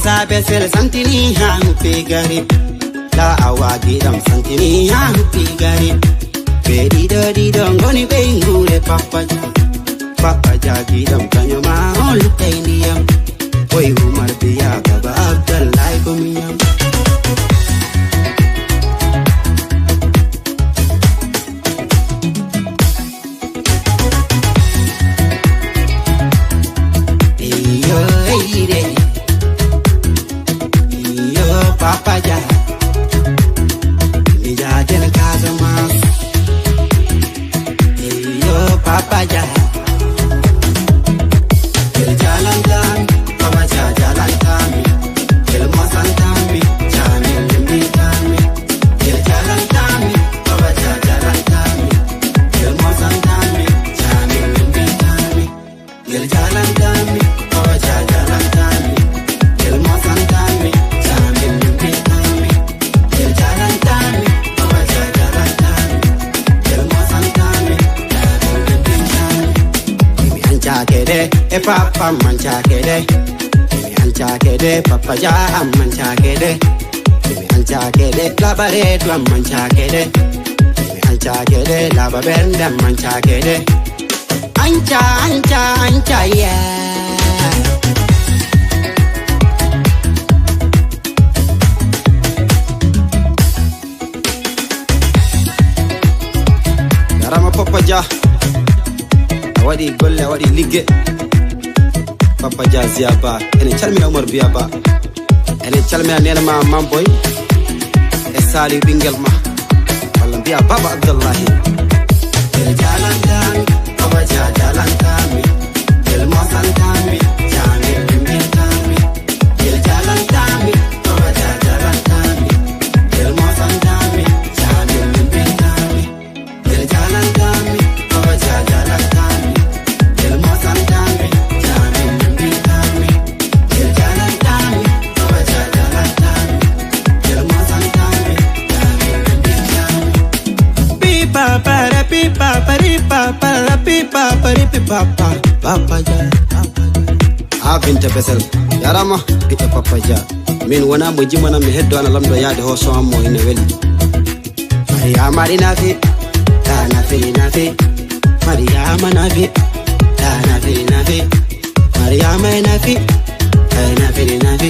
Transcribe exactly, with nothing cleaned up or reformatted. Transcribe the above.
Taa Besel santini haa huppi gari. Taa Awa Giɗam santini haa huppi gari. Ɓe ɗiɗo ɗiɗo ngoni ɓe nguure Papa Jah. Papa Jah Giɗam kañum ma on luttay ndiyam. Boy Umar Biya Baba Abdallahi ko miyam. Iyo, eyre. Iyo, Papa Jah. Mi jaajel Casamance. Iyo, Papa Jah. Gel jalantami, Papa Jah jalantami. Gel mosantami, Jah min limbitami. Gel jalantami, Papa Jah jalantami. Gel mosantami, Jah min limbitami. Gel jalantami, Papa Jah jalantami. Gel mosantami, Jah min limbitami. Gel jalantami, Papa Jah jalantami. Gel mosantami, Jah min limbitami. Mi anca kede, e papa manca kede. Mi anca kede, Papa Jah am manca kede. Mi anca kede, labaretu am manca kede. Mi anca kede, laba bende am manca kede. Anca, anca, anca, yeah. Jarama Papa Jah. A waɗi golle, a waɗi ligge. Papa Jah Ziya Ba. Ene calmina Umar Biya Ba. Ene calmina neene ma Mamboy. E Saliou ɓinngel ma. Walla mbiya Baba Abdallahi. Gel jalantami, Papa Jah jalantami. Gel mosantami, Jah min limbitami. Gel jalantami, Papa Jah jalantami. Gel mosantami, Jah min limbitami. Gel jalantami, Papa Jah jalantami. Gel mosantami, Jah min limbitami. Gel jalantami, Papa Jah jalantami. Gel mosantami, Jah min limbitami. Pipa para, pipa pari, papa la, pipa pari, pipa pa, Papa Jah. Ha Binta Besel, jarama, ɓiɗɗo Papa Jah. Min wona mo jimana mi heddo ana lamdo yaade ho son am mo ina weli. Mariama ɗi nafi, ta nafi ɗi nafi. Mariama nafi, ta nafi ɗi nafi. Mariama e nafi, ta nafi ɗi nafi.